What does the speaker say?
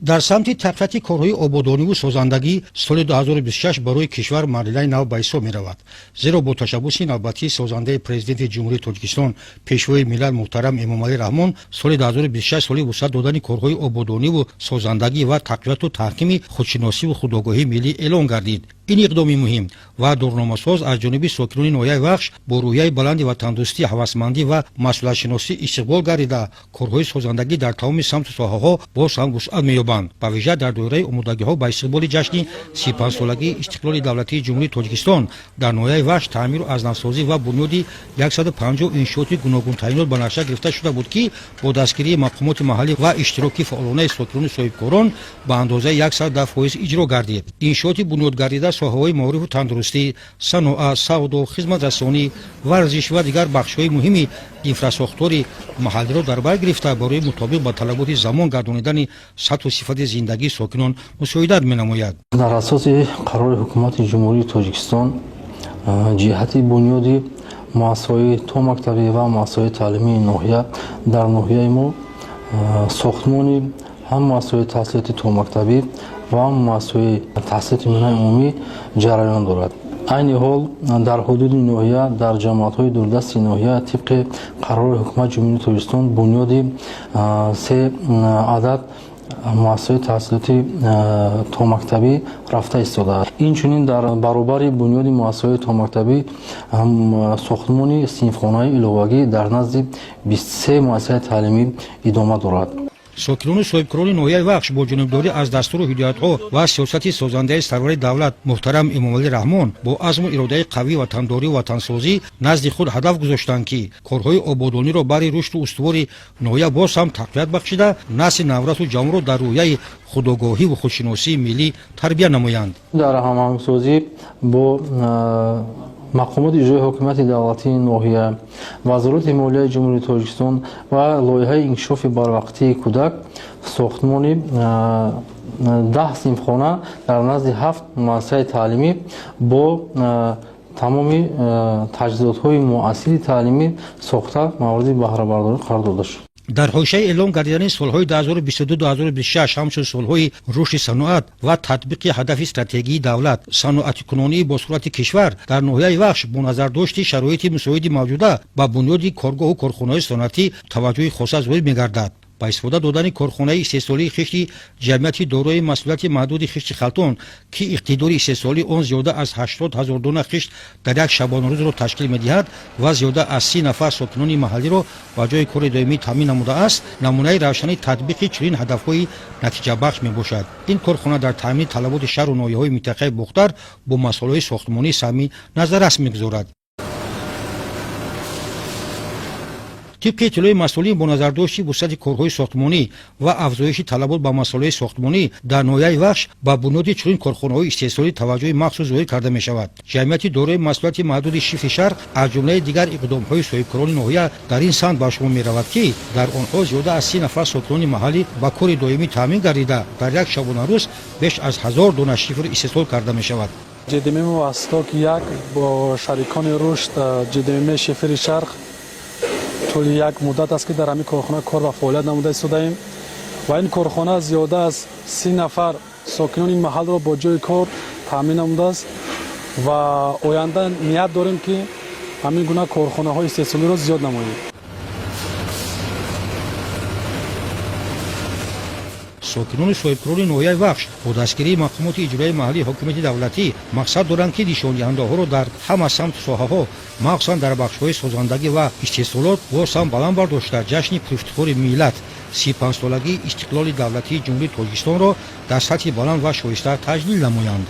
Дар самти тақвияти корҳои ободониву созандагӣ соли 2026 барои кишвар марҳилаи нав ба ҳисоб меравад, зеро бо ташаббуси навбатии созандаи Президенти Ҷумҳурии Тоҷикистон, Пешвои миллат муҳтарам Эмомалӣ Раҳмон, соли 2026 соли вусъат додани корҳои ободониву созандагӣ ва тақвияту таҳкими худшиносиву худогоҳии миллӣ эълон гардид. Ин иқдоми муҳим ва дурномасоз аз ҷониби сокинони ноҳияи Вахш бо рӯҳияи баланди ватандӯстӣ, ҳавасмандӣ ва масъулиятшиносӣ истиқбол гардида, корҳои созандагӣ дар тамоми самту соҳаҳо боз ҳам вусъат меёбанд. Ба вижа дар доираи омодагиҳо ба истиқболи ҷашни 35-солагии истиқлоли давлатии Ҷумҳурии Тоҷикистон дар ноҳияи Вахш таъмиру аз навсозӣ ва бунёди 150 иншооти гуногунтаъинот ба нақша гирифта шуда буд, ки бо дастгирии мақомоти маҳаллӣ ва иштироки фаъолонаи сокинону соҳибкорон ба андозаи 110% иҷро гардид. Иншооти бунёдгардида соҳаҳои маорифу тандурустӣ, саноат, савдо, хизматрасонӣ, варзиш ва дигар бахшҳои муҳими инфрасохтори маҳаллиро дар бар гирифта, барои мутобиқ ба талаботи замон гардонидани сатҳу сифати зиндагии сокинон мусоидат менамояд. Дар асоси қарори Ҳукумати Ҷумҳурии Тоҷикистон ҷиҳати бунёди муассисаҳои томактабӣ ва муассисаҳои таълимии ноҳия, дар ноҳияи мо сохтмони ҳам муассисаҳои таҳсилоти томактабӣ ва ҳам муассисаҳои таҳсилоти миёнаи умумӣ ҷараён дорад. Айни ҳол дар ҳудуди ноҳия, дар ҷамоатҳои дурдасти ноҳия, тибқи қарори Ҳукумати Ҷумҳурии Тоҷикистон бунёди се адад муассисаҳои таҳсилоти томактабӣ рафта истодааст. Инчунин дар баробари бунёди муассисаҳои томактабӣ сохтмони синфхонаи иловагӣ дар назди 23 муассисаи таълимӣ идома дорад. Сокинону соҳибкорони ноҳияи Вахш бо ҷонибдорӣ аз дастуру ҳидоятҳо ва сиёсати созандаи сарвари давлат муҳтарам Эмомалӣ Раҳмон бо азму иродаи қавии ватандорию ватансозӣ назди худ ҳадаф гузоштанд, ки корҳои ободониро барои рушду устувори ноҳия боз ҳам тақвият бахшида, насли наврасу ҷавонро дар рӯҳияи худогоҳиву худшиносии миллӣ тарбия намоянд. Дар ҳамоҳангсозӣ бо мақомоти иҷрои ҳокимияти давлатии ноҳия, Вазорати молияи Ҷумҳурии Тоҷикистон ва лоиҳаи инкишофи барвақтии кӯдак сохтмони 10 синфхона дар назди ҳафт муассисаи таълимӣ бо тамоми таҷҳизотҳои муассири таълимӣ сохта, мавриди баҳрабардорӣ қарор дода шуд. Дар ҳошияи эълон гардидани солҳои 2022-2026 ҳамчун солҳои рушди саноат ва татбиқи ҳадафи стратегии давлат, саноатикунонии босуръати кишвар, дар ноҳияи Вахш бо назардошти шароити мусоиди мавҷуда ба бунёди коргоҳу корхонаҳои саноатӣ таваҷҷӯҳи хоса зоҳир мегардад. Ба истифода додани корхонаи истеҳсолии хишти ҷамъияти дорои масъулияти маҳдуди «Хишти Халтон», ки иқтидори истеҳсолии он зиёда аз 80 000 дона хишт дар як шабонарӯзро ташкил медиҳад ва зиёда аз 30 нафар сокинони маҳаллиро ба ҷои кори доимӣ таъмин намудааст, намунаи равшани татбиқи чунин ҳадафҳои натиҷабахш мебошад. Ин корхона дар таъмини талаботи шаҳру ноҳияҳои минтақаи Бохтар бо масолеҳои сохтмонӣ саҳми назаррас мегузорад. Тибқи иттилои масъулин, бо назардошти вусъати корҳои сохтмонӣ ва афзоиши талабот ба масолеҳи сохтмонӣ, дар ноҳияи Вахш ба бунёди чунин корхонаҳои истеҳсолӣ таваҷҷӯҳи махсус зоҳир карда мешавад. Ҷамъияти дорои масъулияти маҳдуди «Шифти Шарқ» аз ҷумлаи дигар иқдомҳои соҳибкорони ноҳия дар ин самт ба шумор меравад, ки дар онҳо зиёда аз 30 нафар сокинони маҳаллӣ ба кори доимӣ таъмин гардида, дар як шабонарӯз беш аз 1000 дона шифр истеҳсол карда мешавад. ЖДММ «Восток» як бо шарикони рушд ЖДММ «Шифри Шарқ» тӯли як муддат аст, ки дар ҳамин корхона кор ва фаъолият намуда истодаем ва ин корхона зиёда аз 30 нафар сокинони ин маҳалро бо ҷои кор таъмин намудааст ва оянда ният дорем, ки ҳамин гуна корхонаҳои истеҳсолиро зиёд намоем. Сокинони соҳибкорони ноҳияи Вахш бо дастгирии мақомоти иҷроияи маҳаллии ҳокимияти давлатӣ мақсад доранд, ки нишондиҳандаҳоро дар ҳама самту соҳаҳо, махсусан дар бахшҳои созандагӣ ва истеҳсолот боз ҳам баланд бардошта, ҷашни пурафтихори миллат, 35-солагии истиқлоли давлатии Ҷумҳурии Тоҷикистонро дар сатҳи баланд ва шоиста таҷлил намоянд.